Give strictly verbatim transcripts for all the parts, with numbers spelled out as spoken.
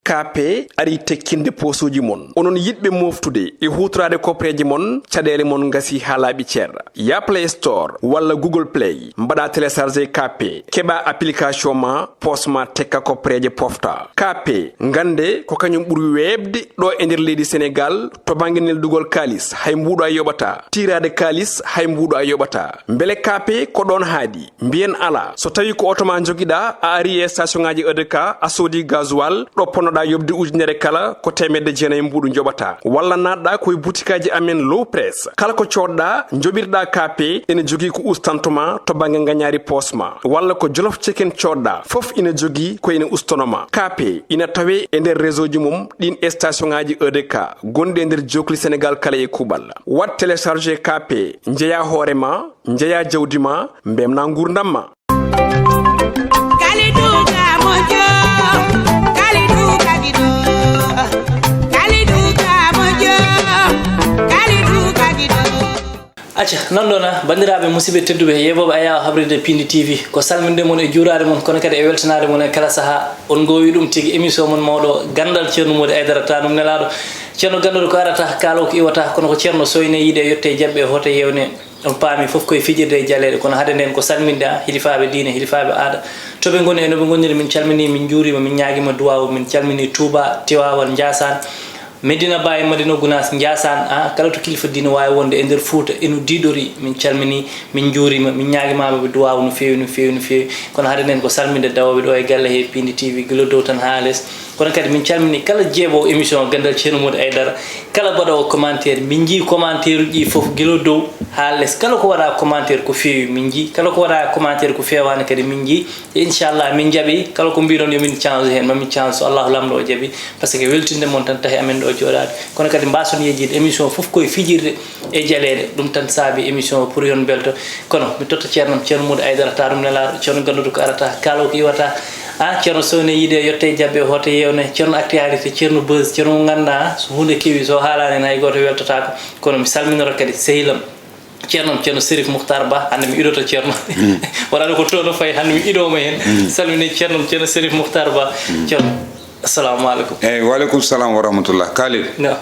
K P arii tekkinde poosuuji mon. Onon yiɗɓe mooftude e huutoraade kopreeje mon, caɗeele mon ngasii haa laaɓi cer. Yah Play Store walla Google Play, mbaɗaa télécharger K P, keɓaa application ma, poos ma tekka kopreeje pofta. K P, ngannde ko kañum ɓuri weeɓde ɗo e nder leydi Senegaal to bannge neldugol kaalis, hay mbuuɗo a yoɓataa. Tiiraade kaalis, hay mbuuɗo a yoɓataa. Mbele K P ko ɗoon haaɗi? Mbiyen alaa. So tawii ko oto ma njogiɗaa, a arii e station ŋaaji E D K, a soodii gasoil, ɗo ponnoɗaa yoɓde ujunere kala, ko teemedde jeenayi mbuuɗu njoɓataa. Walla naatɗaa ko e butikaaji amen Low Press. Kala ko coodɗaa, njoɓirɗaa K P, ene jogii ko ustanto ma to bannge ngañaari poos ma. Walla ko Jolof Chicken coodɗaa, fof ina jogii ko ina ustono ma. K P ina tawee e nder réseau ji mum ɗiin e station ŋaaji E D K gonɗi e nder jookli Senegaal kala e kuuɓal. Waɗ télécharger K P, njeyaa hoore ma, njeyaa jawdi ma, mbemnaa nguurndam ma. Kalidou ka moƴƴo, Kalidou ka giɗo, Kalidou ka moƴƴo, Kalidou ka giɗo. Acca, non ɗon, ah, banndiraaɓe, musidɓe tedduɓe, yeeɓooɓe Ayaawo Habride Pindi T V, ko salminde mon e juuraade mon, kono kadi e weltanaade mon e kala sahaa. On ngoowi ɗum tigi, émission mon mawɗo, Ganndal Ceerno Moodi Aydara, taanum nelaaɗo. Ceerno Ganndal ko arata, kaalo ko iwata, kono ko Ceerno soyne yiide, yotte jaɓɓe, hote yewne. On paami fof koye fijirde e jaleeɗe, kono hade nden ko salminde, ah, hilifaaɓe diine, hilifaaɓe aada. To ɓe ngoni e no ɓe ngoniri, min calminii, min njuuriima, min ñaagiima duwaawu, min calminii Tuuba, Tiwaawan, Njaasaan, Medina Baay, Madina Gunaas, Njaasaan, ah, kala to kilifa diine waawi wonde e nder Fuuta, eno diiɗorii, min calminii, min njuuriima, min ñaagimaama ɓe duwaawu no feewi, no feewi, no feewi. Kono hade nden ko salminde dawooɓe ɗo e galle he Pindi T V, gila dow tan haa les. Kono kadi min calminii kala jeeɓoowo émission Ganndal Ceerno Moodi Aydara, kala baɗoowo commentaire. Min njii commentaire uji ɗi fof, gila dow haa les. Kala ko waɗaa commentaire ko feewi, min njii. Kala ko waɗaa commentaire ko feewaani kadi, min njii. Inchallah, min njaɓi. Kala ko mbiɗon yo min change heen, ma min change so Allahu Laamɗo o jaɓi. Par ce que weltinde mon tan tahi amen ɗo jooɗaade. Kono kadi mbaason yejjiide émission fof koye fijirde e jaleeɗe. Ɗum tan saabi émission o pour yon mbelto. Kono mi totta ceernam, Ceerno Moodi Aydara, taanum nelaaɗo, Ceerno Gannduɗo ko arata, kaalo ko iwata. Ah, Ceerno soyne yiide, yotte jaɓɓe, hote yewne, Ceerno actualité, Ceerno buzz, Ceerno mo ngannduɗaa, so huunde kewi, so haalaani heen hay gooto weltotaako. Kono mi salminora kadi sehilam, ceernam, Ceerno Serif Mukhtar Ba, hannde mi idoto Ceerno. Waɗaano ko toon o fayi, hannde mi idooma heen. Salmini ceernam, Ceerno Serif Mukhtar Ba. Ceerno, assalamu aleykum. Eyyi, wa aleykum salam wa rahmatullah. Kalidou. No.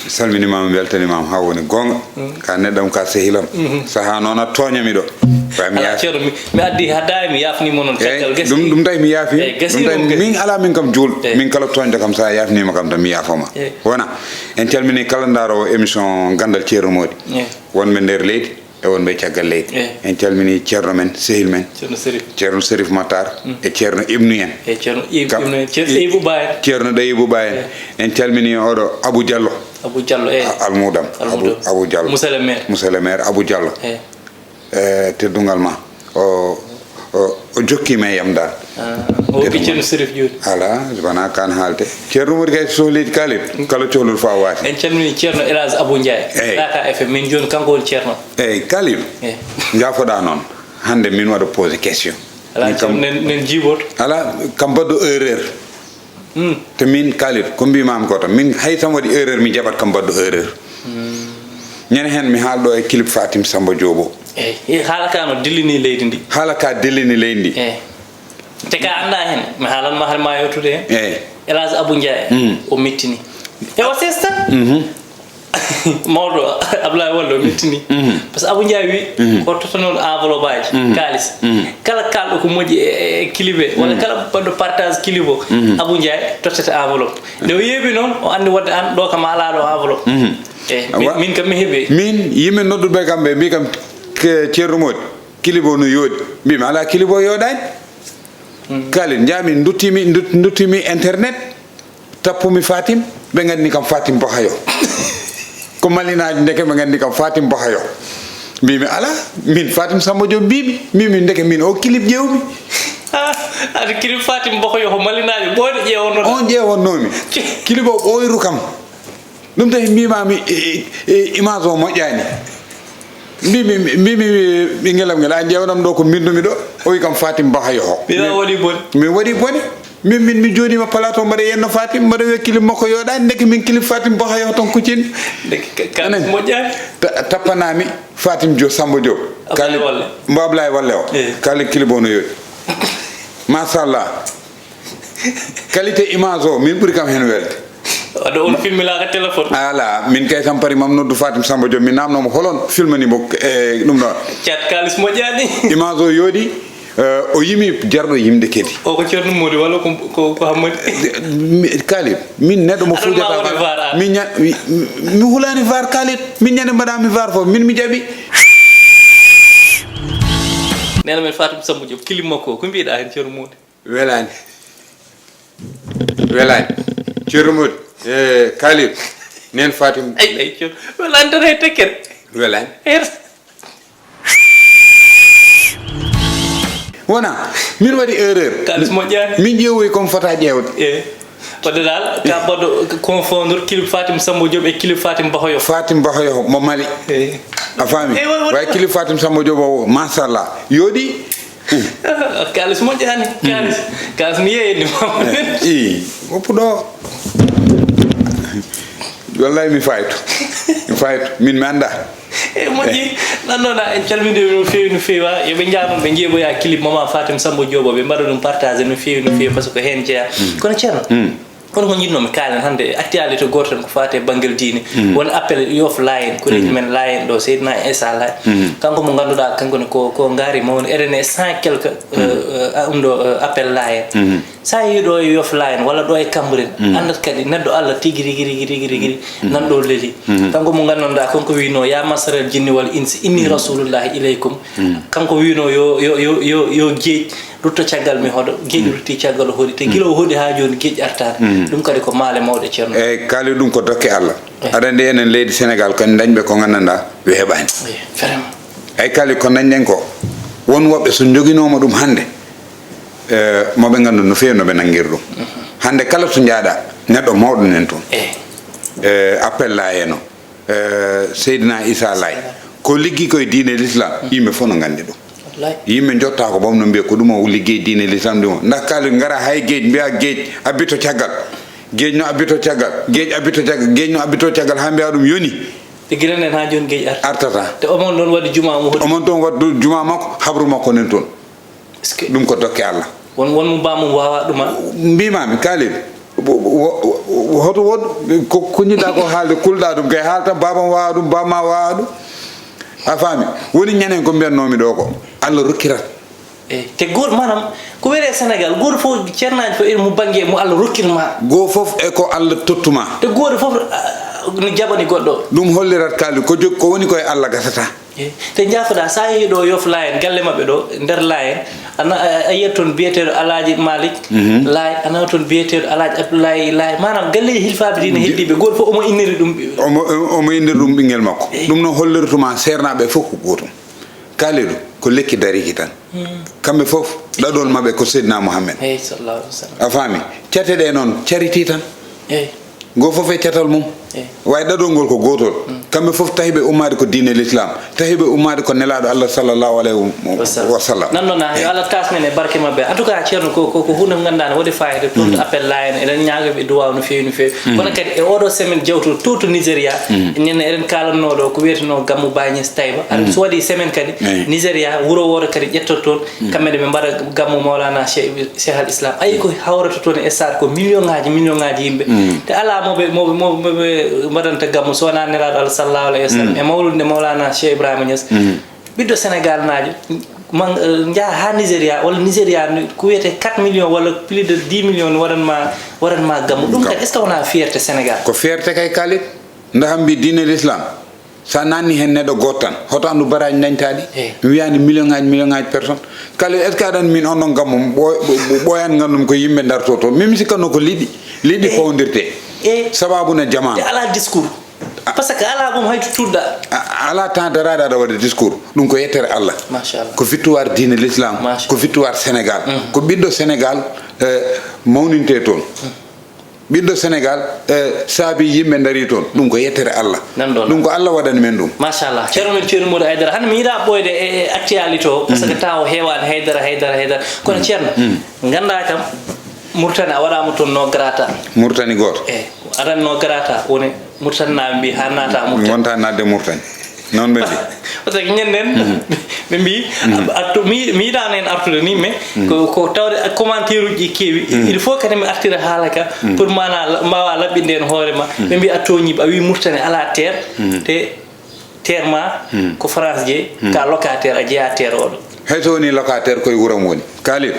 Mi salminiima, mi weltaniima haa woni goonga. Ka neɗɗam, ka sehilam. Sahaa noon a tooña mi ɗo. Wa mi ala, yaafi. Ceerno, mi, mi addi haa daay, mi yaafniima noon. Eyyi, caggal gasi. Ɗum, ɗum tawi mi yaafi. Eyyi, gasi. Ɗum tawi ɗum min, ala min kam juul. Eyyi. Min kala tooñɗo kam, so a yaafniima kam tan, mi yaafooma. Eyyi. Wona, en calmini kala ndaaroowo émission Ganndal Ceerno Moodi. Eyyi. Wonɓe nder leydi e wonɓe caggal leydi. Eyyi. En calmini ceerno men, sehil men. Ceerno Serif. Ceerno Serif Matar. E ceerno Ibnu en. E ceerno Ib-, kam, Ibnu en. Ceerno I-, Ibou Ba en. Ceerno Ɗayibu Ba en. Eyyi. En calmini oɗo Abou Diallo. Abou Diallo, eyyi. A-, almuudam. Almuudam. Abou, Abou Diallo. Monsieur le maire. Monsieur le maire Abou Diallo. Eyyi. E teddungal ma. O, o, o jokkiima e yam dal. Ah, o ɓiy Ceerno Serif jooni. Ala, wonaa kaan haalte. Ceerno Moodi kay so sohliiji Kalidou, kala cohluɗo fof a waati. En calmini Ceerno El Hadj Abou Ndiaye. Eyyi. Laka F M, min jooni kanko woni ceerno. Eyyi, Kalidou. Eyyi. Njaafoɗaa noon. Hannde min waɗa posé question. Ala, min kam, nen, nen jiiboto. Ala, kam mbaɗɗo erreur. Hmm. Te min, Kalidou, ko mbiimaami ko tan, min hay so mi waɗi erreur, mi jaɓat kam mbaɗɗo erreur. Hmm. Ñande heen mi haala ɗo e clip Fatim Samba Diop o. Eyyi, haala ka no dillini leydi ndi. Haala ka dillini leydi ndi. Eyyi. Te ka anndaa heen, mi haalan ma hade ma yewtude heen. Eyyi. El Hadj Abou Ndiaye, hmm, o mettini. E o sesta. Mhm. Mawɗo Ablaye Wade o mettini. Mhm. Par ce que Abou Ndiaye wi, mhm, ko tottanooɗo enveloppe aji, mhm, kaalis. Mhm. Kala kaalɗo ko moƴƴi e, e, e clip e, walla, mhm, kala baɗɗo partage clip o, mhm, Abou Ndiaye tottata enveloppe. Nde o yeeɓi noon, o anndi wonde aan ɗo kam a alaa ɗo enveloppe. Mhm. Eyyi, min, wa-, min kam mi heɓi. Min, yimɓe nodduɓe kam ɓe mbi kam, ke-, Ceerno Moodi, clip o no yooɗi. Mbimi alaa, clip o yooɗaani. Mm. Kalidou, njaami, nduttimi, ndut-, nduttimi internet, tappumi Fatim, ɓe nganndini kam Fatim Bahayo. Ko Malinaajo, ndeke ɓe nganndini kam Fatim Bahayo. Mbimi, ala, min Fatim Samba Diop mbimi, mbimi, ndeke min o clip ƴeewmi. Ah, adi clip Fatim Bahayo ko Malinaajo, ɓooyɗo ƴeewonno. On ƴeewonnomi. Clip o ɓooyru kam. Ɗum tawi mbimaami, e, e, e, image o moƴƴaani. Mbimi, mbimi ɓinngel am ngel, a ƴeewnam ɗo ko mbinndumi ɗo. O wi kam Fatim Bahayo. Mbiɗa waɗi bone. Mi waɗi bone. Min, min mi jooɗiima plateau, mbaɗa yenno Fatim, mbaɗa wiya clip makko yooɗaani, ndeke min clip Fatim Bahayo tan kuccin. Ndeke ka, ka moƴƴaani. Ta-, tappanaami Fatim Diop, Samba Diop. Ablaye Walle. Mbo Ablaye Walle o. Eh. Kali clip o no yooɗi. Machallah. Qualité image o, min ɓuri kam heen welde. Waɗa on filmilaaka téléphone. Ala, min kay tampari mam noddu Fatim Samba Diop, mi namnoma holon filmani mo e ɗum ɗo. Cat kaalis moƴƴaani. Image o yooɗi. Eh, o yimi jarɗo yimde kadi. O ko Ceerno Modi walla ko ko ko Hammadi? Kalib, min neɗɗo mo fuujata. Min mi hulani var Kalib, min ñande mbaɗami var fof min mi jaɓi. Nena men Fatim Samba Diop kilim makko ko mbiɗa hen Ceerno Modi? Welani. Welani. Ceerno Modi. E Kalib. Nen Fatim. Ay ay Ceerno. Welani tan hay tekkere. Welani. Wona min waɗi erreur. Kalis moƴƴani. Min ƴeewoyi comme fota ƴeewde. E wadde dal ka baɗɗo confondre clip Fatim Sambo Diop e clip Fatim Bahoyo. Fatim Bahoyo mo Mali. E a faami? Way clip Fatim Sambo Diop o machallah yooɗi. Kalis moƴƴani. Kalis kalis mi yeeyni ma. I woppu ɗo. Wallay mi fayto. Mi fayto min mi annda. E moƴƴi. Nannoɗa en calminiɓe no feewi no feewi ha yoɓe jaa ɗum ɓe jeeɓoya clip mama Fatim Sambo Diop ɓe mbaɗa ɗum partage no feewi no feewi par ce que ko heen jeeya. Kono ceerno, kono ko jiɗnomi kaalen hannde actualité gooto tan ko faati e banngel diine. Won appel yof layen ko reedi men layen ɗo seydina esa lay. Kanko mo ngannduɗa kanko ne ko ko ngaari mawni eɗen e cent quelque. Ɗum ɗo appel layen. Sa yehi ɗo e yof layen walla ɗo e kamburen anndat kadi neɗɗo allah tigi rigi rigi rigi rigi nan ɗo leli. Kanko mo nganndanɗa kanko wino ya masaral jinni wal insi inni rasulullahi ilaykum. Kanko wino yo yo yo yo yo geej rutto caggal mi hoɗo geej rutti caggal o hoɗi te gila o hoɗi ha joni geej artani. Ɗum kadi ko maale mawɗe ceerno. Eyyi kaali ɗum ko dokke allah. Aɗa andi enen leydi sénégal kadi dañɓe ko gandanɗa ɓe heɓani. Vraiment. Eyyi kaali ko dañɗen ko won woɓɓe so joguinoma ɗum hande. Moɓe gandu no fewi noɓe nanguir ɗum. Hande kala to jaaɗa neɗɗo mawɗo nen toon. Appel la eno. Seydina Issa Laye ko liggi koye diine l'islam yimɓe fof no gandi ɗum. Yimɓe jotta ko bom no mbiya ko ɗum o liggi diine l'islam ɗum o dakkali gara hay geej mbiya geej abbito caggal. Geej no abbito caggal geej abbito caggal geej no abbito caggal ha mbiya ɗum yoni. Te gila nen ha joni geej arta artata. Te omon ɗon waɗi juma mo hoɗi omon ɗon waɗi juma makko habru makko nen toon. Ɗum ko dokke allah. Won won mo bamum wawa ɗuma. Mbimami kalib. Hoto woɗ ko kuñiɗa ko haalde kulɗa ɗum kay haal tan babam wawa ɗum bamma wawa ɗum. A faami? Woni ñanen ko mbiyatnomi ɗo ko allah rokkirat. Eyyi te goto manam ko wiyete sénégal goto fof ceernaji fof ene mo banggue mo allah rokkirma. Goo fof e ko allah tottuma. Te goto fof no jaɓani goɗɗo. Ɗum hollirat kalib ko jog ko woni koye allah gasata. Te jaafoɗa sa yeehi ɗo yof layen galle mabɓe ɗo nder layen a yiyat toon biyeteɗo alaji malik. Lay a nawa toon biyeteɗo alaji abdoulaye lay manam galleji hilfaɓe ɗi ne heddiɓe goto foof omo inniri ɗum. Omo omo inniri ɗum ɓinguel makko. Ɗum noon hollirtuma sernaɓe foof ko gotum. Kalidu ko lekki dariki tan. Kamɓe foof ɗaɗol mabɓe ko seydina mouhammed. A faami? Cate ɗe noon cariti tan. Goo fof e catal mum. Way ɗaɗol ngol ko gootol. Kamɓe fof tahiɓe ummaade ko diine l'islam, tahiɓe ummaade ko nelaaɗo allah sallallahu alayhi wa sallam. Nanno na yo allah tasnen e barke mabɓe en tout cas ceerno ko ko hunde ko ganduɗa ne waɗi fayida toon appel la en eɗen ñaagoɓe duwaw no feewi no feewi kono kadi e oɗo semaine jawtuɗo to to nigéria. Nene eɗen kalanno ɗo ko wiyeteno gammu bagnès tayba aɗa so waɗi semaine kadi nigéria wuuro wooto kadi ƴettoto toon. Kamɓe ne ɓe mbaɗa gammu mawlana cheikh al islam ayi ko hawrata toon e stade ko million ngaji million ngaji yimɓe. Te ala moɓe moɓe moɓe mbaɗanta gammu so wona nelaɗo allah sallallahu alayhi wa sallam e mawlude nde mawlana cheikh ibrahima nias. Ɓiɗɗo sénégal naajo jaha ha nigéria walla nigéria ko wiyete quatre million walla plus de dix million waɗanma waɗanma gammu ɗum kadi est ce que wona fierté sénégal? Ko fierté kay kalit nda hambi diine l'islam. Sa nanni hen neɗɗo goto tan hoto andu baraji dañtaɗi. Mi wiyani million ngaji million ngaji personne. Kala est ce que aɗan min on ɗon gammu ɓoyan gandum ko yimɓe darto to min mi sikkanno ko liɗɗi liɗɗi fawdirte. Sababu na jamanu. Ala discours. Parce que ala gom hayto tudda. Ala temps daraɗa aɗa waɗa discours. Ɗum ko yettere allah. Ko victoire diine l'islam. Ko victoire sénégal. Ko ɓiɗɗo sénégal. Mawninte toon. Ɓiɗɗo sénégal. Saabi yimɓe daari toon ɗum ko yettere allah. Ɗum ko allah waɗani men ɗum. Machallah ceerno men ceerno moɗo aydara hannde mi yiɗa ɓooyde e actualité o par ce que taw heewani haydara haydara haydara kono ceerno ganda kam. Murtani a waɗama toon no grata. Murtani gooto. E aɗan no grata woni murtani naɓe mbi ha naata murtani wonta nadde murtani. Noon ɓe mbi. Parce que ñanden ɓe mbi, mi mi yiɗano en artude ni, mais ko ko tawde commentaire uji keewi, il faut kadi mi artira haala ka pour mana mbawa laɓɓinde en hoore ma. Ɓe mbi a tooñiɓe, a wi Murtani ala terre, te terre ma ko France jeeyi, ka locataire, a jeeya terre oɗo. Hay so woni locataire koye wuram woni, Kalidou.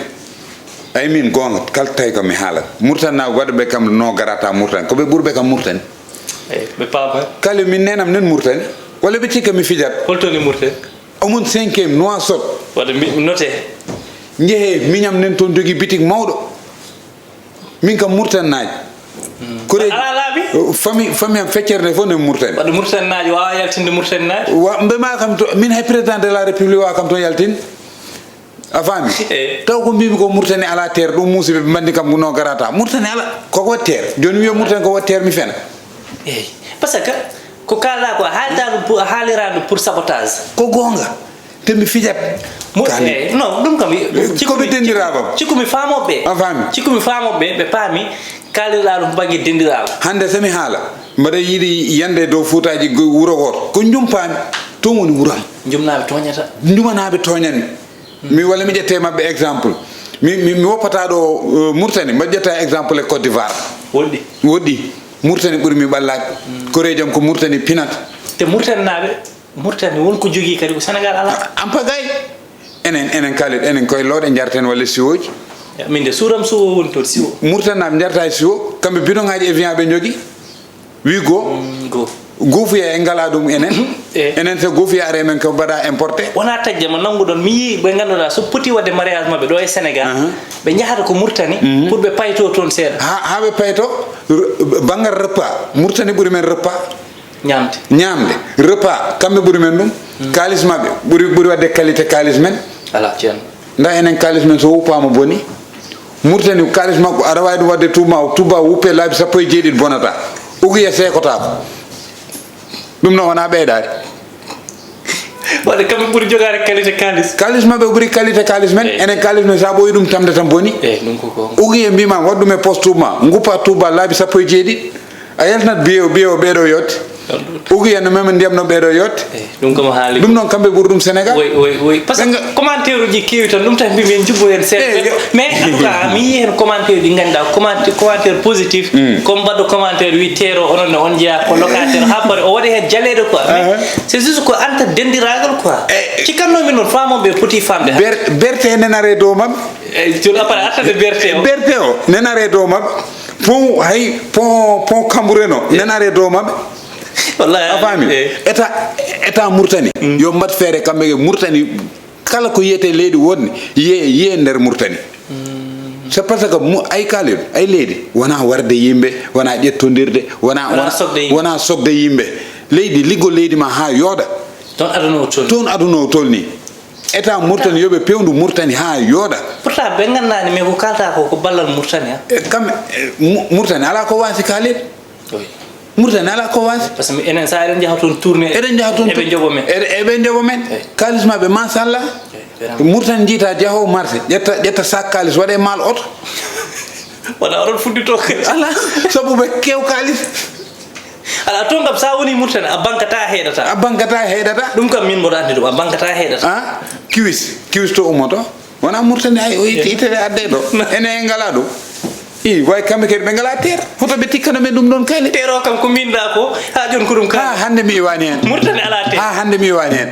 Ay min goonga kala tawi ko mi haalat Murtani, na waɗa ɓe kam no garata Murtani, ko ɓe ɓurɓe kam Murtani. Eyyi, ɓe paama. Kala min nenam nen Murtani, walla ɓe cikka mi fijat. Holto ni Murtani? Omon cinquième Nouakchott. Waɗa mbi note. Njehe miñam nen toon jogii bitik mawɗo. Min kam Murtani naajo. Koreeji. Ala laabi. Fami fami am feccere nde fof nen Murtani. Waɗa Murtani naajo wawa yaltinde Murtani naajo. Wa mbe ma kam to min hay président de la république wawa kam toon yaltinde. A faami? Taw ko mbimi ko Murtani ala terre, ɗum musiɓe ɓe mbanndi kam no garata Murtani ala. Koko waɗi terre? Jooni mi wiya Murtani ko waɗi terre, mi fena. Eyi, par ce que ko kalɗa ko a haalta ɗum pour a haalira ɗum pour sabotage. Ko goonga. Te mi fijat. Kani. Eyi, non, ɗum kam. Koɓe dendirabam. Cikkumi famoɓe. A faami? Cikkumi famoɓe, ɓe paami kalirɗa ɗum bangge dendiral. Hannde so mi haala, mbaɗa yiɗi yande dow fuutaji wuro gooto, ko njumpaami. Toon woni wuram. Jumnaaɓe tooñata. Njumanaɓe tooñanmi. Mi walla mi ƴette maɓɓe exemple. Mi mi mi woppata ɗo Murtani, mbaɗa ƴetta exemple e Côte d'Ivoire. Woɗɗi. Woɗɗi. Murtani ɓuri mi ɓallaade. Koreejam ko Murtani pinata. Te Murtaninaaɓe Murtani won ko jogii kadi ko Sénégal alaa. Ampagay. Enen enen kaalid enen koye looɗe njarten walla siwooji. Min de suuram suwo woni toon siwo. Murtaninaaɓe njarata e siwo kamɓe bidon ŋaaji Evian ɓe njogii. Wi goo. Goo. Goofuya en ngalaa ɗum enen. Enen so goofuya aree men ko mbaɗa importé. Wonaa taƴde mo nannguɗon mi yii ɓe ngannduɗaa so poti waɗde mariage maɓɓe ɗo e Sénégal ɓe njahata ko Murtani pour ɓe payto toon seeɗa. Haa ɓe payto. Banngal repas Murtani ɓuri men repas. Ñaamde. Ñaamde repas kamɓe ɓuri men ɗum. Kaalis maɓɓe ɓuri ɓuri waɗde qualité kaalis men. Alaa ceerno. Nda enen kaalis men so wuppaama boni. Murtani kaalis makko aɗa waawi ɗum waɗde tuuba o tuuba wuppe laabi sappo e jeeɗiɗi bonata. Uguya seekotaako. Ɗum noon wonaa ɓeydaade. Waɗde kamɓe ɓuri jogaade qualité kaalis. Kaalis maɓɓe ɓuri qualité kaalis men. Enen kaalis men so a ɓooyi ɗum tamde tan boni. Uguya mbima waɗ ɗum e poste tuuba nguppa tuuba laabi sappo e jeeɗiɗi. A yaltinat biye o biye o ɓeeɗo yotte. Uguya no mema ndiyam no ɓeeɗo yotte. Ɗum kam haali. Ɗum noon kamɓe ɓuri ɗum Sénégal. Oui oui oui parce que commentaire uji keewi tan ɗum tan mbimi en jubbo heen seeɗa. Mais en tout cas mi yii heen commentaire uji ngannduɗaa commentaire commentaire positif. Comme mbaɗɗo commentaire wi teero onon ne on jeyaa ko locataire haa pare o waɗi heen jaleeɗe quoi. Mais c'est juste ko anta denndiraagal quoi. Cikkatnoomi noon faamooɓe poti faamde. Berte nenare dow maɓɓe. Eyi jooni après artande berte o. Berte o nenare dow maɓɓe. Pont hay pont pont Cambérène o nenare dow maɓɓe. Wallahi a faami. État état Murtani yo mbat feere kamɓe e Murtani kala ko yiyete leydi wonde yiye yiye nder Murtani. C'est parce que ay kaalel ay leydi wona warde yimɓe wona ƴettodirde wona wona sogde yimɓe leydi liggo leydi ma ha yooda. Toon aduna o tolni. Toon aduna o tolni. État Murtani yo ɓe pewndu Murtani haa yooɗa. Pourtant ɓe nganndaani mais ko kaalta ko ko ballal Murtani han. E kam e Mu- Murtani alaa ko waasi kaalel. Murtani alaa ko waasi. Parce que enen saha eɗen njaha toon tourné. Eɗen njaha toon eɓe njoɓo men. Eɓe eɓe njoɓo men. Kaalis maɓɓe machallah. Murtani njiita jahoowo marché ƴetta ƴetta sak kaalis waɗa e maal oto. Wona oɗon fuddito kadi. Alaa sabu ɓe keew kaalis. Alaa toon kam so a wonii Murtani a bankata a heeɗata. A bankata a heeɗata. Ɗum kam miin mboɗo anndi ɗum a bankata a heeɗata. A kiwis kiwis to ummoto wona Murtani hay o itti ittere adde ɗo ene en ngalaa ɗum. I way kamɓe kadi ɓe ngalaa teer hoto ɓe tikkano men ɗum ɗoon kayli. Teer o kam ko miin ɗa ko haa jooni ko ɗum ka. Haa hannde mi iwaani heen. Murtani alaa teer. Haa hannde mi iwaani heen.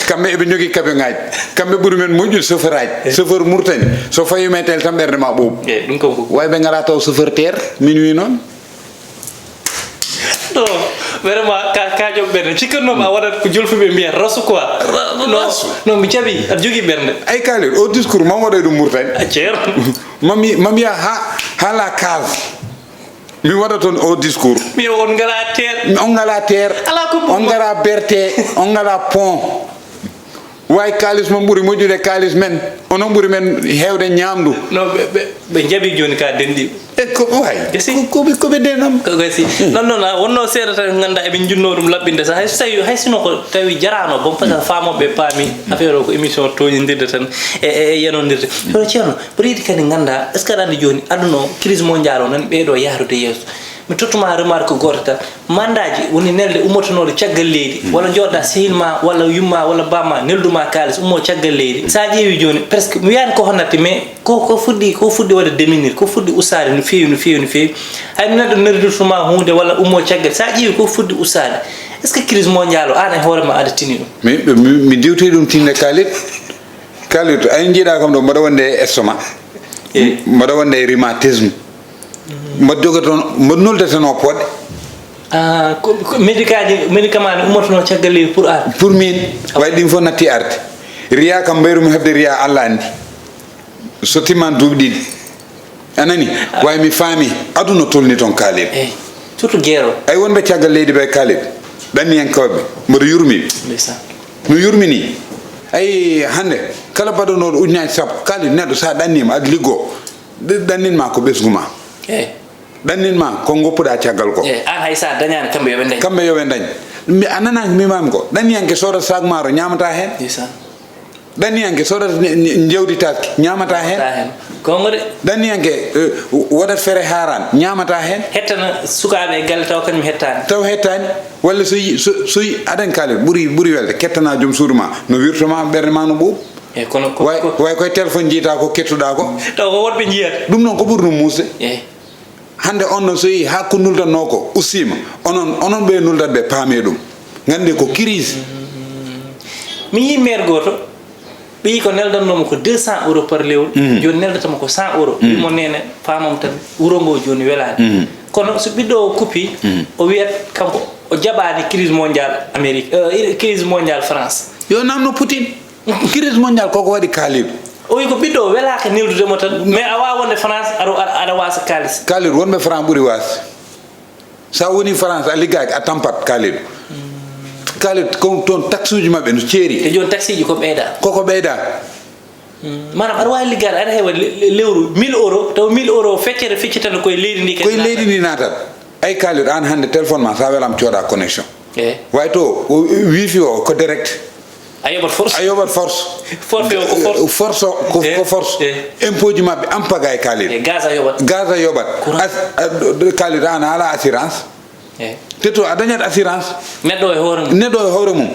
Kamɓe eɓe njogii camion ŋaaji kamɓe ɓuri men moƴƴude chauffeur aji chauffeur Murtani so fawi metel tan ɓernde ma ɓooɓu. Eyi ɗum kam ko. Way ɓe ngalaa taw chauffeur teer min wi noon. Non vraiment ka ka joom ɓernde cikkatnoomi a waɗat ko jolfuɓe mbiyat rasu quoi. Non mi jaɓi aɗa jogii ɓernde. Ay kaalel o discours ma waɗoy ɗum Murtani. A ceer. Mami mami ha ha la case. Mi waɗa toon o discours. Mi on ngala teer. On ngala teer. Ala ko on ngala berte on ngala pont. Way kaalis mon ɓuri moƴƴude kaalis men onon ɓuri men heewde ñaamdu. No ɓe ɓe ɓe njaɓi jooni ka denɗi. E ko way koɓe koɓe denam. Ko gasi non non a wonno seeɗa tan ngannda eɓe njunno ɗum laɓɓinde sa hay so tawi hay sino ko tawi jarano bon parce que famoɓe paami affaire o ko émission toñodirde tan e e yanondirde kono ceerno mboɗo yiɗi kadi ngannda est ce que aɗa anndi jooni aduna o crise mondial o nan ɓeyɗo yahrude yeeso. Mi tottuma remarque gooto tan. Mandaaji woni nelde ummotonooɗo caggal leydi, walla njooɗa sehil ma, walla yumma, walla bamma, nelduma kaalis, ummo caggal leydi. Sa ƴeewi jooni, presque, mi wiyani ko honnatte, mais ko, ko fuɗɗi, ko fuɗɗi waɗde deminir, ko fuɗɗi ustaade no feewi, no feewi, no feewi. Hay no neɗɗo neldirtuma huunde walla ummo caggal, sa ƴeewi ko fuɗɗi ustaade. Est-ce que crise mondiale o, an e hoore ma aɗa tini ɗum? Mi, mi, mi diwti ɗum tinde, Khalid. Khalid, ay njiiɗa kam ɗo, mbaɗa wonde e estomac. Mbaɗa wonde e rhumatisme. Mbaɗa joga toon, mbaɗa nulda tan o poɗɗe. Ah, ko, ko médicament, médicament ne ummotono caggal leydi pour ar. Pour min, way ɗin fof natti arde. Riya kam mbayrumi heɓde riya, Allah anndi. So timman duuɓi ɗiɗi. A nani? Way mi faami, aduna tolni toon, Khalid. Eyi, surtout guerre o. Ay wonɓe caggal leydi ɓe, Khalid. Ɗanniyankooɓe, mboɗo yurmi ɓe. Ndeysaan. No yurmi ni. Ay hannde, kala baɗanooɗo ujunaaji sappo, Khalid, neɗɗo sa ɗanniima, aɗa liggoo. Ɗe-, ɗannin ma ko ɓesngu ma. Eyi. Ɗannin ma ko ngoppuɗa caggal ko. Eyi, an hay sa dañaani, kamɓe yo ɓe dañ. Kamɓe yo ɓe dañ. Mi, a nanaaki mi maami ko. Ɗanniyanke soodata sac maaro, ñaamata heen. Ndeysaan. Ɗanniyanke soodata ne-, ne-, njawdi taski, ñaamata heen. Ñaamata heen. Goonga de. Ɗanniyanke, eh, waɗat fere haaraan, ñaamata heen. Hettana sukaaɓe e galle taw kañum hettaani. Taw hettaani. Walla so yi-, so, so yi-, aɗa anndi, Khalid, ɓuri, ɓuri welde, kettana joom suudu ma, no wirto ma, ɓernde ma no ɓuuɓ. Eyi, kono ko, way, ko way koye téléphone jiyta ko kettuɗa ko. Taw ko woɗɓe njiyata. Ɗum noon ko ɓuri ɗum muusde. Eyi. Hannde on noon so yii haa ko nuldatnoo ko ustiima, onon, onon ɓe nuldat ɓe paamee ɗum. Nganndee ko crise. Mi yii maire gooto, ɓe yii ko neldannoomo ko deux cents euros par lewru, jooni neldata mo ko cent euros. Wi mo, neene, faamam tan, wuro ngo jooni welaani. Kono so ɓiɗɗo o kuppi, o wiyat kanko o jaɓaani crise mondiale Amérique, euh, crise mondiale France. Yo namno Poutine. Crise mondiale koko waɗi, Khalid? O wi ko ɓiɗɗo o welaaka neldude mo tan, mais a waawa wonde France, aɗa, aɗa, aɗa waasa kaalis. Khalid, wonɓe France ɓuri waasde. Sa woni France, a liggaaki, a tampat, Khalid. Khalid, ko toon taxe uji maɓɓe no ceeri. E jooni taxe ji ko ɓeyda. Koko ɓeyda. Maanaam aɗa waawi liggaade, aɗa heɓa le-, le-, lewru mille euros, taw mille euros feccere feccitata koye leydi ndi kadi. Koye leydi ndi naatat. Ay, Khalid, an hannde téléphone ma, sa welam cooda connexion. Eyi. Way to, o, wifi o ko direct. A yoɓat force. A yoɓat force. Forfait o ko force. Force o ko, ko force. Eyi. Impôt ji maɓɓe en pagaille, Khalid. Eyi, gaz a yoɓat. Gaz a yoɓat. Courant. As-, a, ɗo, ɗo, Khalid, an a ala assurance. Eyi. Te to a dañat assurance. Neɗɗo e hoore mum. Neɗɗo e hoore mum.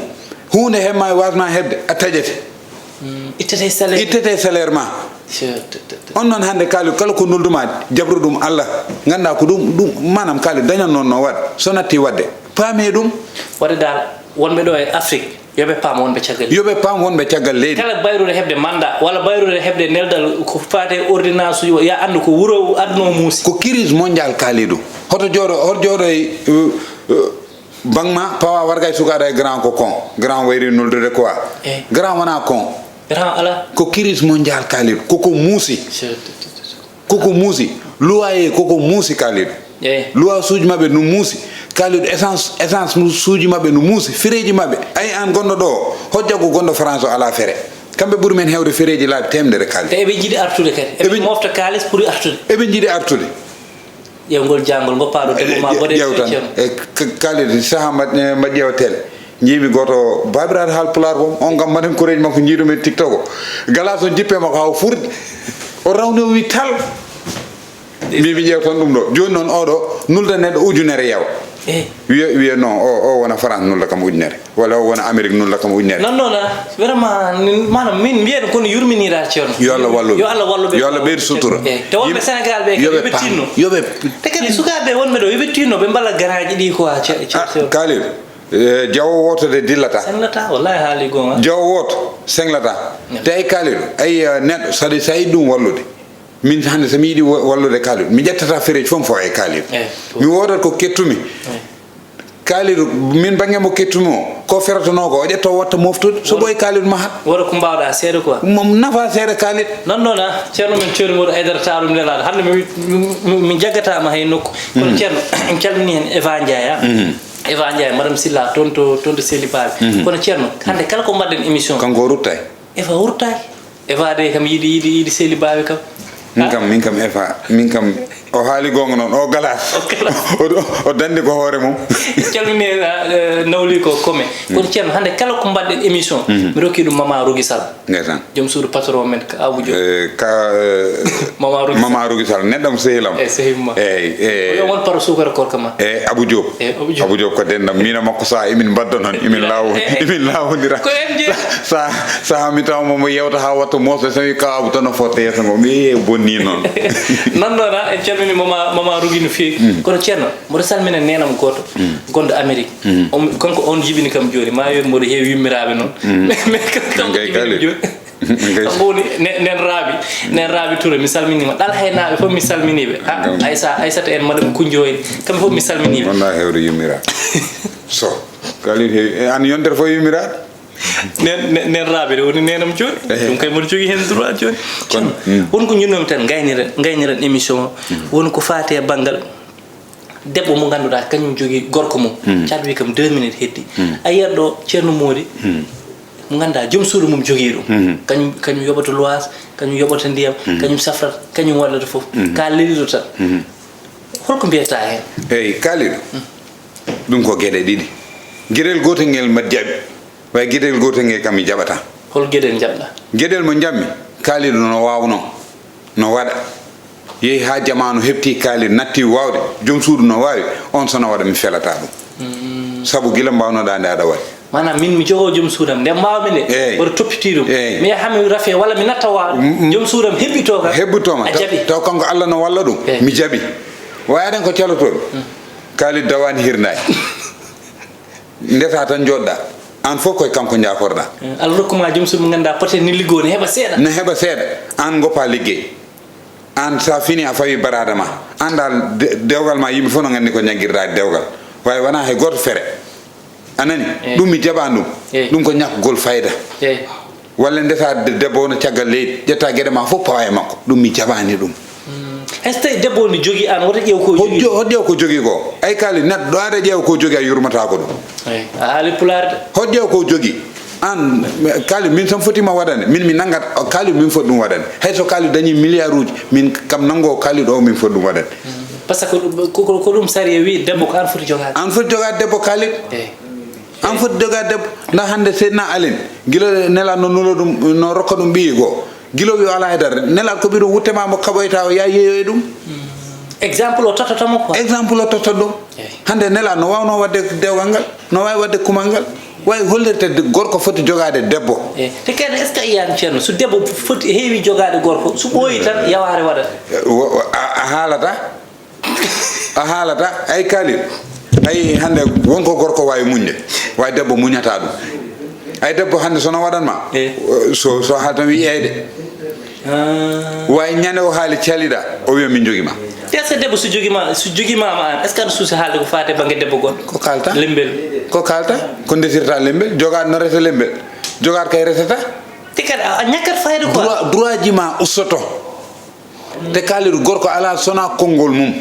Huunde heɓma e wasma heɓde, a taƴete. Mm, ittete salaire. Ittete salaire ma. Sure, te, te, te. On noon hannde, Khalid, kala ko nolduma, jabru ɗum Allah. Ngannda ko ɗum, ɗum, maanaam, Khalid, dañan noon no waɗ. So natti waɗde, paami ɗum. Waɗde dal, wonɓe ɗo e Afrique, yo ɓe paam wonɓe caggal leydi. Yo ɓe paam wonɓe caggal leydi. Kala bayruɗo heɓde mandat, walla bayruɗo heɓde neldal ko faate ordonnance uji, ya anndu ko wuro aduna o muusi. Ko crise mondiale, Khalidou. Hoto jooɗo, hoto jooɗo e, uh, uh, Bangma pawa warga e sukaɗa e grand ko kon. Grand wayri nuldude quoi. Eh. Grand wona kon. Grand ala. Ko crise mondiale, Khalidou. Koko muusi. Koko muusi. Loyer koko muusi, Khalidou. Eh. Loyer suuji maɓɓe no muusi. Khalidou, essence, essence suuji maɓɓe no muusi. Fireji maɓɓe. Ay, an gonɗo ɗo, hojja ko gonɗo France o ala fere. Kamɓe ɓuri men hewde fireji laabi temedere, Khalidou. Te eɓe jiɗi artude kadi. Eɓe mofta kaalis pour artude. Eɓe jiɗi artude. Ƴeewgol janngol ngo paaɗo debbo ma boɗe ƴeew tan. E, K-, Khalid, saha mba-, e, mba ƴeewa télé. Njiimi gooto baabiraaɗo haal pulaar wom, on kam mbaɗen koreeji makko njiiɗumi e TikTok o. Galas o jippe makko haa o furɗi. O rawni o wi tal. Mbi mi ƴeew tan ɗum ɗo. Jooni noon oɗo nulda neɗɗo ujunere yawa. Eh. Wiya, wiya non, o, o wona France nulda kam ujunere. Walla o wona Amérique nulda kam ujunere. Non, non, ah, vraiment, min, maanaam min mbiyata kono yurminiraa Ceerno. Yo Allah wallu ɓe. Yo Allah wallu ɓe. Yo Allah ɓeydu sutura. Eh, te wonɓe Sénégal ɓe kadi yo ɓe tinno. Yo ɓe. Te kadi sukaaɓe wonɓe ɗo, yo ɓe tinno, ɓe mballa garaaji ɗi quoi, Ce-, Ce-, ah, Ceerno. Khalil, eh, jawo wooto de dillata. Senglata, wallahi haali goonga. Jawo wooto, senglata. Mm. Te ay Khalil, ay, eh, neɗɗo, saɗi, sa yiɗi ɗum wallude. Min hannde so mi yiɗi wa-, wallude Khalil, mi ƴettata fereeji fof mi fawa e Khalil. Eh, mi woodat ko kettumi. Eh. Khalidou, min bannge mo kettumi o, ko ferotonoo ko, o ƴetta o watta moftude, so ɓooyi Khalidou mahat. Wona ko mbaawɗaa seeɗa quoi. Mo nafa seeɗa Khalid. Non, non, ah, Ceerno men Ceerno Modou Aidara Taalum Nelaaɗo, hannde mi, mi, mi, mi jaggataama hay nokku. Kono Ceerno, en calminii heen Eva Ndiaye, ah. Eva Ndiaye, Madame Silla, toon to, toon to Seli Baaɓe. Kono Ceerno, hannde kala ko mbaɗɗen émission. Kanko o ruttay. Eva wurtaaki. Eva de kam yiɗi, yiɗi, yiɗi Seli Baawi kam. Min kam, min kam Eva, min kam O haali goonga noon, o galas. O galas. O, o, o danndi ko hoore mum. Calmini, eh, nawli ko kome. Kono Ceerno, hannde kala ko mbaɗɗen émission, mi rokki ɗum Mama Rougui Sall. Ndeysaan. Joom suudu patron men, ka Abou Diop. Eh, ka, eh, Mama Rougui Mama Sall. Rougui Sall, neɗɗo mo sehil am. Eh, sehil ma. Eey, eh. Ko yo won paro suukara korka ma. Eh, Abou Diop. Eh, Abou Diop. Abou Diop ko denɗam. Min e makko saha emin mbadda noon, emin laawo-, eh, eh, emin laawondira. Ko en jeyi. Sa, sa, saha mi tawa mo, mo yewta haa watta moosde, so wi ka Abou tan o fotta yeeso ngo. Mi, eh, bonni noon. Noon noon, ha, en calmini Mama, Mama Rougui no feewi. Kono Ceerno, mboɗo salmina neenam gooto, gonɗo Amérique. On, kanko on jibini kam jooni. Ma wiye mboɗo heewi yummiraaɓe noon. Mais, mais kanko, kanko jibini kam jooni. Kanko woni ne-, nen Raabi, nen Raabi Touré, mi salminiima. Ɗal Haynaaɓe fof mi salminiiɓe. Ah, Aissa, Aissata en, Madame Koundio en, kamɓe fof mi salminiiɓe. Wonaa heewde yummiraaɓe. So, Kalidou heewi, eh, aan yontere fof yummiraaɗo? Nen, nen, nen Raabi de woni neenam jooni. Eh. Ɗum kay mboɗo jogii heen droit jooni. Kono, won ko njiɗnoomi tan, ngayniren, ngayniren émission o. Won ko faati e banngal debbo mo ngannduɗaa kañum jogii gorko mum. Caat wi kam deux minutes heddi. A yiyat ɗo Ceerno Moodi, mo ngannduɗaa joom suudu mum jogii ɗum. Kañum, kañum yoɓata luwaas, kañum yoɓata ndiyam, kañum safrata, kañum waɗata fof. Ka leliɗo tan. Holko mbiyata heen? Eey, Kalidou. Ɗum ko geɗe ɗiɗi. Geɗel gootel ngel mbaɗa jaɓi. Way geɗel gootel ngel kam mi jaɓataa. Hol geɗel njaɓɗaa? Geɗel mo njaɓmi, Kalidou no waawno, no waɗa. Yehi haa jamaanu heɓti Kalidou, natti waawde, joom suudu no waawi, on so no waɗa mi felataa ɗum. Sabu gila mbawnoɗaa nde aɗa waɗi. Maanaam min mi jogoo joom suudam, nde mbaawmi nde, eey, mboɗo toppiti ɗum. Eey. Mi yaha mi rafe walla mi natta waawde. Joom suudam heɓɓitoo kam. Heɓɓitoo ma. A jaɓi. Taw, taw kanko Allah no walla ɗum. Eey. Mi jaɓi. Way aɗen ko calotooɓe. Kalidou dawaani hirnaani. Ndesa tan njooɗɗaa. Aan fof koye kanko njaakorɗaa. Eh, Allah rokku ma joom suudu mo ngannduɗaa peut-être ni liggoo ne heɓa seeɗa. Ne heɓa seeɗa. Aan ngoppa liggey. Aan sa fini a fawi baraada ma. Aan dal de-, dewgal ma yimɓe fof no nganndi ko njanngirɗaa dewgal. Way wonaa hay gooto fere. A nani? Eh. Ɗum mi jaɓaani ɗum. Eh. Ɗum ko ñakgol fayda. Eh. Walla ndesa de-, debbo wona caggal leydi, ƴetta geɗe ma fof pawa e makko. Ɗum mi jaɓaani ɗum. Hay so tawi debbo o ne jogii aan, woto ƴeew ko jogii. Hoɗ-, hoɗ ƴeew ko jogii ko. Ay Kalidou, neɗɗo ɗo aɗa ƴeewa ko jogii a yurmata ko ɗum. Eey, a haali pulaar de. Hoɗ ƴeewa ko jogii. Aan, Kalidou, min so mi foti ma waɗande, min mi nanngat, Kalidou, min foti ɗum waɗande. Hay so Kalidou dañi milliard uji, min kam nanngo Kalidou o, min foti ɗum waɗande. Par ce que ko, ko, ko ɗum sariya wi, debbo ko aan foti jogaade. Aan foti jogaade debbo, Kalidou. Eey. Aan foti jogaade debbo. Nda hannde Seydina Alin, gila Nelaaɗo no nula ɗum, no rokka ɗum ɓiyi goo. Gila o wi o alaa e dara. Nelaaɗo ko ɓiɗo wutte ma mo kaɓoyta o, yaa yeeyo e ɗum. Exemple o tottata mo quoi. Exemple o tottata ɗum. Eey. Hannde Nelaaɗo no waawnoo waɗde dewgal ngal, no waawi waɗde kumal ngal. Waawi hollirde de-, gorko foti jogaade debbo. Eey. Te kadi, est-ce que a yiyaani, Ceerno, so debbo foti, heewi jogaade gorko, so ɓooyi tan, yawaare waɗat? Wo-, wo-, a, a haalata? A haalata, ay Kalidou. Ay hannde won ko gorko waawi muñde, waawi debbo muñataa ɗum. Ay debbo hannde so no waɗan ma, eh, so, so haal tan wi eyde. Ah. Waawi ñande o haali caliɗa, o wiya min jogii ma. Te est-ce que debbo so jogii ma, so jogii ma, ma an, est-ce que aɗa suusi haalde ko faati e bannge debbo goɗɗo? Ko kaalta? Lembel. Ko kaalta? Ko ndesirta lembel, jogaat no resa lembel. Jogaat kay resata. Te kadi a, a ñakkat fayda quoi. Droit, droit ji ma ustoto. Te Kalidou, gorko alaa sona konngol mum.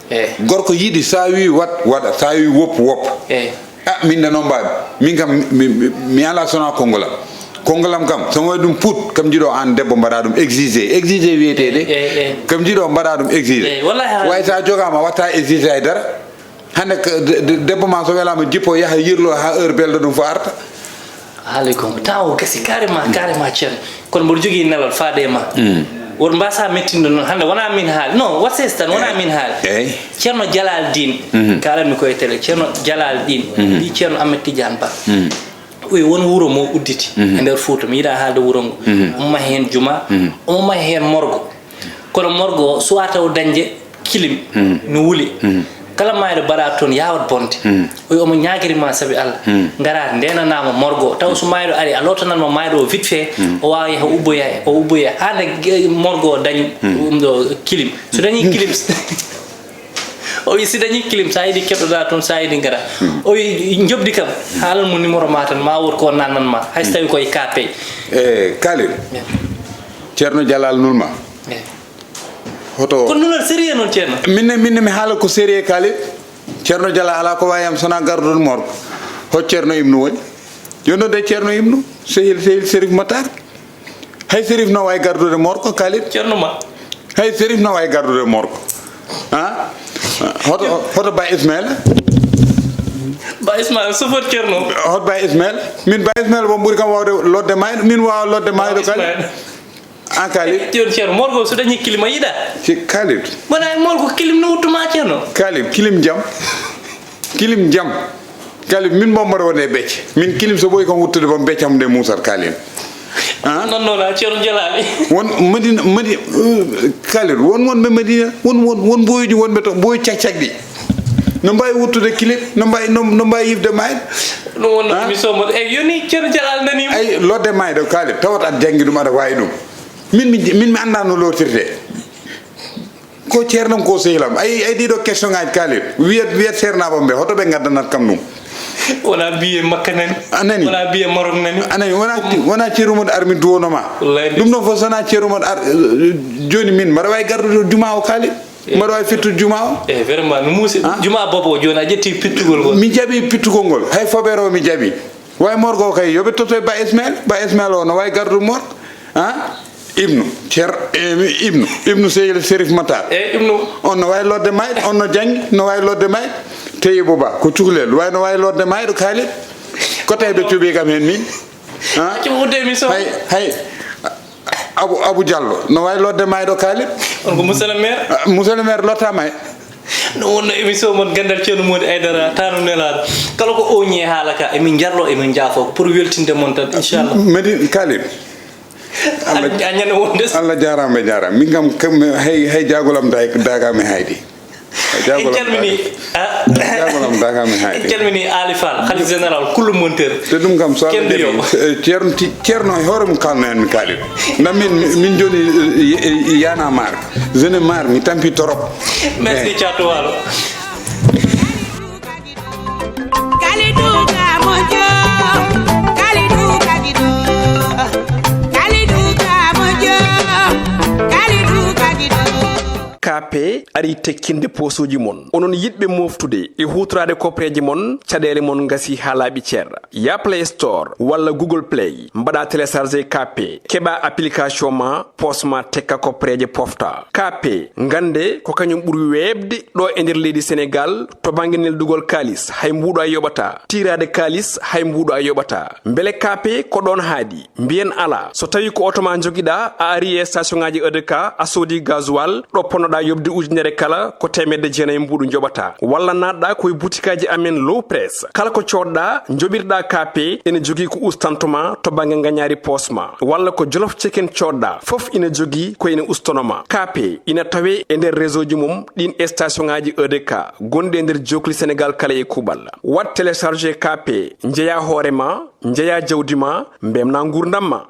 Eh. Gorko yiɗi, sa wi wat, waɗa, sa wi wop, wop. Eh. Ah, min de noon mbaɗmi. Min kam, mi, mi, mi alaa sona konngol am. Konngol am kam, so mi waɗi ɗum put, kam jiɗo aan debbo mbaɗa ɗum exigé. Exigé wiyetee de. Eh, eh. Kam jiɗo mbaɗa ɗum exigé. Eh, wallahi haala. Way sa jogaama, watta exigé hay dara. Hannde ko de-, de-, debbo ma so welaama jippo, yaha yirlo haa heure belɗo ɗum fof arta. A haalii goonga. Taw o gasi carrément, carrément, Ceerno. Kono mboɗo jogii nelal faade e ma. Mm. Woto mbaasa mettinde noon. Hannde wonaa min haali. Non, waɗ sees tan, wonaa min haali. Eey. Ceerno Jalal Diin. Mhm. Kaalatmi ko e télé. Ceerno Jalal Diin. Mhm. Ɓii Ceerno Ahmed Tidiane Ba. Mm. O wi won wuro mo udditi, mhm, e nder Fuuta. Mi yiɗaa haalde wuro ngo. Mhm. Omo mahi heen juma. Mhm. Omo mahi heen morgo. Kono morgo o suwaa taw dañde kilim, mhm, no wuli. Mhm. Kala maayɗo mbaɗaa toon yaawat bonde. Mhm. O wi omo ñaagiri ma sabi Allah. Mhm. Ngaraa ndeenanaa mo morgo o. Taw so maayɗo ari, a lootanat mo maayɗo o vite fait, mhm, o waawa yaha ubboya, o ubboya. Haa nde ge-, morgo o dañi, mhm, ɗum ɗo kilim. So dañi kilim, o wi si dañi kilim, so a yiɗi keɗoɗaa toon, so a yiɗi ngaraa. Mhm. O wi njoɓdi kam, haalan mo numéro ma tan, ma wood ko nannan ma, hay so tawi koye kaape. Eh, Kalidou. Eh. Ceerno Jalal nulma. Eh. Hoto. Kono nulal sérieux noon, Ceerno. Min ne, min ne mi haala ko sérieux, Kalidou. Ceerno Jala alaa ko waawi am so wonaa garduɗo morgo. Hoto Ceerno Ibnu woni? Yo nodde Ceerno Ibnu, sehil, sehil Serif Matar. Hay Serif no waawi gardude morgo, Kalidou. Ceerno ma. Hay Serif na waawi gardude morgue. Ah? Hoto, hoto Ba Ismaila? Ba Ismaila, chauffeur Ceerno. Hoto Ba Ismaila? Min Ba Ismaila, won ɓuri kam waawde lodde maayɗo. Min waawa lodde maayɗo kadi. An Khalid? Ƴeew Ceerno, morgue o so dañi kilim a yiɗa? Si Khalid. Wona e morgue kilim no wuttuma Ceerno? Khalid, kilim jam. Kilim jam. Khalid, min mo mbaɗa won e becce. Min kilim so ɓooyi kam wuttude, bom becce am nde muusat Khalid. Ah? Non, non, a Ceerno Jalaali. Won Madina, Madina, uh, Khalid, won wonɓe Madina, won, won, won mboyuji wonɓe to, mboyu cak cak ɗi. No mbawi wuttude kilim, no mbawi, no, no mbawi yifde maayde. Ɗum wonno Ah? émission mo. E yoni Ceerno Jalaali nani mo. Ay, lodde maayɗo Khalid, tawat aɗa janngi ɗum, aɗa waawi ɗum. Min mi, min mi anndaa no lootirte. Ko ceernam ko sehilam. Ay, ay ɗiɗo question ngaji Khalid. Wiyat, wiyat seernaaɓam ɓe, hoto ɓe ngaddanat kam ɗum. Wona biye Makka nani. A nani? Wona biye Maroc nani. A nani, wona, wona Ceerno Modi Ar mi duwono ma. Wallahi. Ɗum ɗon fof sona Ceerno Modi Ar, eh, joni min, mbaɗa wawi gardude juma o Khalid. Eh. Mbaɗa wawi fittude juma o. Eh, vraiment, no muusi. Ah? Juma bobo o joni a ƴetti pittugol ngol. Mi jaɓi pittugol ngol. Hay fobere o mi jaɓi. Way morgo kay, yo ɓe tottoo e Ba Ismail. Ba Ismail o no wawi gardude morgo. Ah? Ibnu, Cer-, eh, Ibnu, Ibnu Seydi Serif Matar. Eh, Ibnu. On no wawi lodde maayɗo, on no janngi, no wawi lodde maayɗo. Teyibo Ba, ko cukalel, way no wawi lodde maayɗo Khalid. Ko tawi ɓe cuɓi kam hen min? Ah? Accu wudde émission. Hay, hay. Abu, Abu Diallo, no wawi lodde maayɗo Khalid. On ko monsieur le maire. Ah, monsieur le maire lotta may. No wonno émission mon Ganndal Ceerno Mody Aidara, taanum nelaaɗo. Kala ko oñi e haala ka, emin njarlo, emin njaafo, pour weltinde mon tan, inchallah. Medi Khalid. Allah, a ñande wonde. Allah jaaraama, jaaraama. Min kam, kam hay, hay jaagolam da-, daagaami haydi. Hay jaagolam en calmini, daagaami. Ah. Hay jaagolam daagaami haydi. En calmini Ali Fall, Khalife Général, kullu monteur. Te ɗum kam, so Allah Kenduyo. Jaɓi, eh, Ceerno Ti-, Ceerno e hoore mum kalno en mi Khalid. Nda min, min joni, eh, eh, yana maar. Je ne maar, mi tampi trop. Merci, eh. Thiatou Walo. Kalidou ka moƴƴo, Kalidou Kagido, Kalidou ka moƴƴo, Kalidou Kagido. K P ari tekkinde posuuji mon. Onon yiɗɓe moftude e huutoraade kopreeje mon, caɗeele mon ngasi haa laaɓi cer. Ya Play Store walla Google Play, mbaɗa télécharger K P, keɓa application ma, pos ma tekka kopreeje pofta. K P, ngannde ko kañum ɓuri weeɓde ɗo e nder leydi Senegal to bannge neldugol kaalis, hay mbuuɗo a yoɓata. Tiiraade kaalis, hay mbuuɗo a yoɓata. Mbele K P ko ɗoon haaɗi? Mbiyen alaa. So tawii ko oto ma njogiɗaa, a ari e station ŋaaji E D K, a soodi gasoil, ɗo ponnoɗaa yoɓde ujunere kala, ko teemedde jeenayi mbuuɗu njoɓataa. Walla naatɗaa ko e butikaaji amen Low Press. Kala ko coodɗaa, njoɓirɗaa K P, ene jogii ko ustanto ma to bannge ngañaari poos ma. Walla ko Jolof Chicken coodɗaa, fof ina jogii ko ina ustono ma. K P ina tawee e nder réseau ji mum ɗiin e station ŋaaji E D K gonɗi e nder jookli Senegal kala e kuuɓal. Waɗ télécharger K P, njeyaa hoore ma, njeyaa jawdi ma, mbemnaa nguurndam ma.